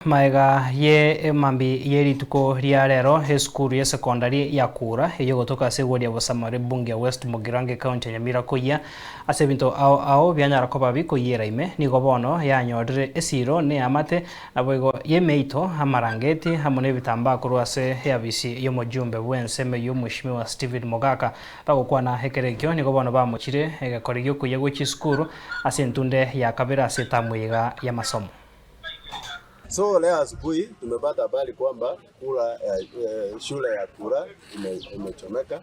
Maega ye emambi ye rituko ria rero, esukuru ya secondary ya Kura eyo gotoka ase eward ya Bosamaro, ebunge ya West Mugirango, ekaunti ya Nyamira, koyia ase ebinto ao ao bianyara koba bikoyiera ime, nigo bono yanyorire esiro na eamate naboigo yemeito, amarangeti amo na ebitambaa korwa ase eabisi y'omojumbe bw'ensemo eywo, Mheshimiwa Stephen Mogaka. Bagokwana ekero ekio, nigo bono bamochire egekori giokoyia gwe chisukuru ase entunde ya kabere ase etamu eyeiga y'amasomo. So leo asubuhi tumepata habari kwamba kura shule ya Kura imechomeka.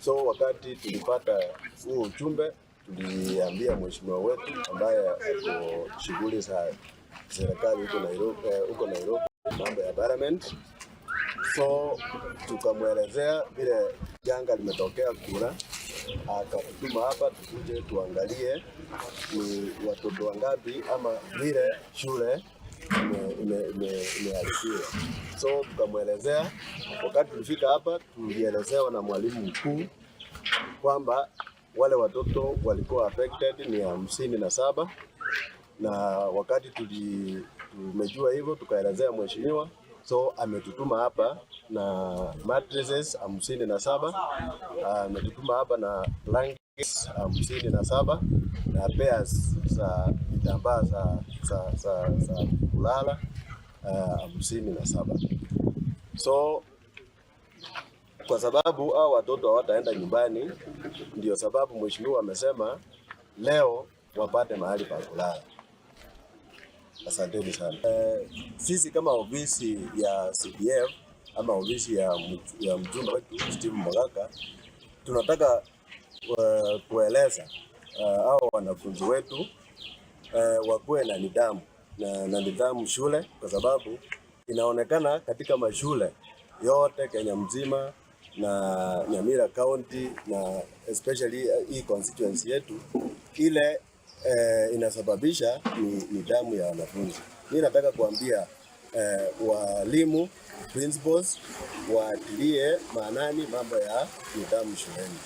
So wakati tulipata huu ujumbe, tuliambia mheshimiwa wetu ambaye ako shughuli za serikali huko Nairobi, mambo ya parliament. So tukamwelezea vile janga limetokea Kura, akatutuma hapa tukuje tuangalie ni watoto wangapi ama vile shule imeharibiwa. So tukamwelezea. Wakati tulifika hapa, tulielezewa na mwalimu mkuu kwamba wale watoto walikuwa affected ni 57, na wakati tumejua hivyo, tukaelezea mheshimiwa, so ametutuma hapa na mattresses 57, ametutuma hapa na blankets 57 na pairs za vitambaa za kulala 57. So kwa sababu hao watoto hawataenda nyumbani, ndio sababu mheshimiwa amesema leo wapate mahali pa kulala. Asanteni sana. Sisi kama ofisi ya CDF ama ofisi ya mjumbe wetu Steve Mogaka tunataka kueleza hao wanafunzi wetu wakuwe na nidhamu na nidhamu shule, kwa sababu inaonekana katika mashule yote Kenya mzima na Nyamira County na especially hii constituency yetu ile inasababisha ni nidhamu ya wanafunzi. Mimi nataka kuambia walimu, principals, waatilie maanani mambo ya nidhamu shuleni.